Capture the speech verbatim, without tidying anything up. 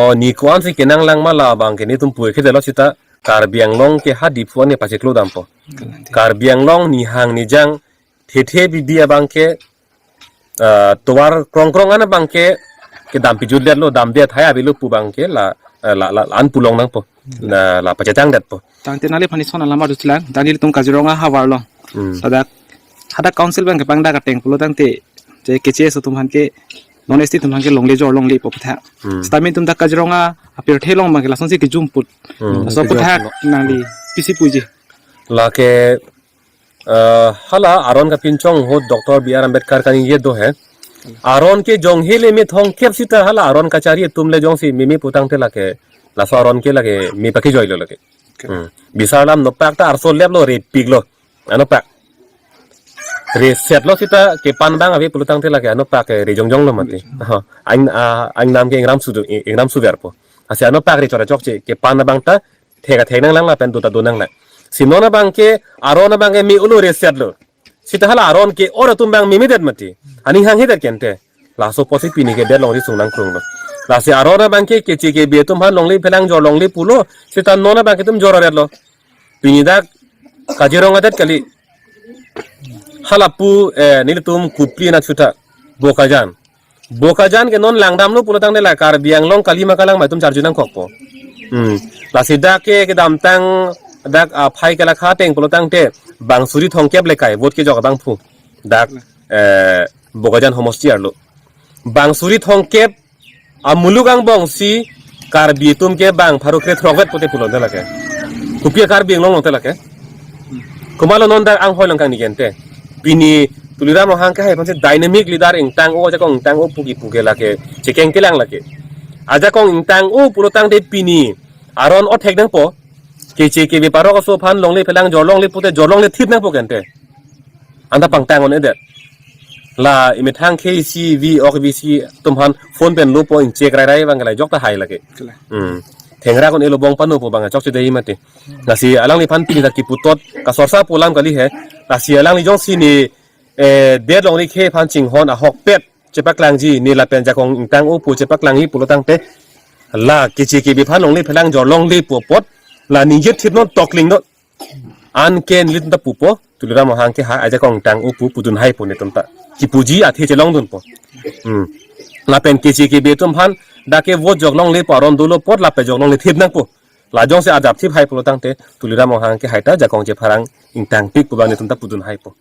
O, ni ko-ansi kenang lang ma la abang ke netum pu-e ke delo sita Karbi Anglong ke ha Diphu an ne pacheklo dampo. Karbi Anglong nihang nijang thethe bibi abang ke, eh, tovar krongkrong an abang ke kedam pijut detlo, damdet hai avelo pu abang ke la, eh, la, la, la-an pu longnangpo. La, la pachetangdetpo. Tangte nangliphan ison alam arjusi lang, tangte ilitum Kaziranga havar lo. Hmm. Ladak, hadak council abang kepangdak ateng pulo tangte, je K C S atum aphan ke, non S T atum aphan ke longle jor longlepo aphuthak. Hmm. Seta nelitum dak Kaziranga apirthe along abang ke lasonsi kejum put. Hmm. Laso aphuthak nangli pisi puji. Lake, eh, hala aron kapinchong ahut Doctor B R Ambedkar kaningje do he. Aron ke jonghe le methong kep sita hala aron kachari atum le jongsi meme pu tangte lake, laso aron ke lake me pakejoilo lake. Hmm. Bisar alam nopak ta arso leplo, repiklo. Anopak. Resetlo sita kepan abang ave pulo tangte lake anopak ke rejongjonglo mati. Ha, ang, ah, ang nam ke ingram sudu, ingram suverpo. Lasi anopak rechot rechokche kepan abang ta thek athek nanglang lapen do ta do nanglang. Si non abang ke, aron abang ke me-olo, resetlo. Sita hala aron ke-or atum abang memedet mati. Aning hanghedet kente. Laso apotsi pini ke det longri sung nangkrunglo. Lasi aron abang ke keche kebe atum aphan longle phelang jor longle pulo. Sita non abang ke itum jor aretlo. Pini dak Kaziranga adet kali. Hala pu, eh, nelitum Kupli anak chuta. Bokajan. Bokajan ke non langdamlo pulo tangte la Karbi Anglong kali ma kalang ma itum charju nangkokpo. Hmm. Lasi dak ke kedamtang dak aphai kelakha ateng pulo tangte bang suri thomkep le kai vote kejok abangphu. Dak, eh, Bokajan homosti arlo. Bang suri thomkep amuluk angbongsi Karbi atum ke bang pharo kre throkvet pute pulo te lake. Kopi a-Karbi Anglong longte lake. Komatlo non dak anghoi along kangni kente. Pini Tuliram Ronghang kehai aphansi dynamic leader ingtang-o, ajakong ingtang-o pu kipu ke lake chekeng kelang lake. Ajakong ingtang-o pulo tangte pini aron othek nangpo. Keche kebe parok aso aphan longle phelang jor longle pute jor longle thip nangpo kente. Anta pangtang un-edet. La imethang K C V ok V C atum aphan phone pen lopo, ingchek rai rai abang ke la jok ta hai lake. Kela. Hmm. Thengra kun elo bong pano pu abang chokche dei mati. Lasi alangliphan pini ta kipu tot kasorsa pu alam kali he. Lasi alangli jongsi ne, eh, det longri khe aphan chinghon ahokpet chepaklangji, ne lapen ajakong ingtang-o pu chepaklangji pulo tangte la keche kebe aphan longle phelang jor longle pu apot la ningje thip non, tokling non. Anke nelitum ta pupo, Tuliram Ronghang kehai ajakong ingtang-o pu pudun haipo netum ta. Kipuji athe chelongdunpo. Hmm. Lapen keche kebe atum aphan dak ke vote jok longle pu aron dolo apot lapen jok longle thip nangpo. La jongsi adap thip hai pulo tangte Tuliram Ronghang kehai ta ajakong chepharang ingtangpik pu abang netum ta pudun haipo.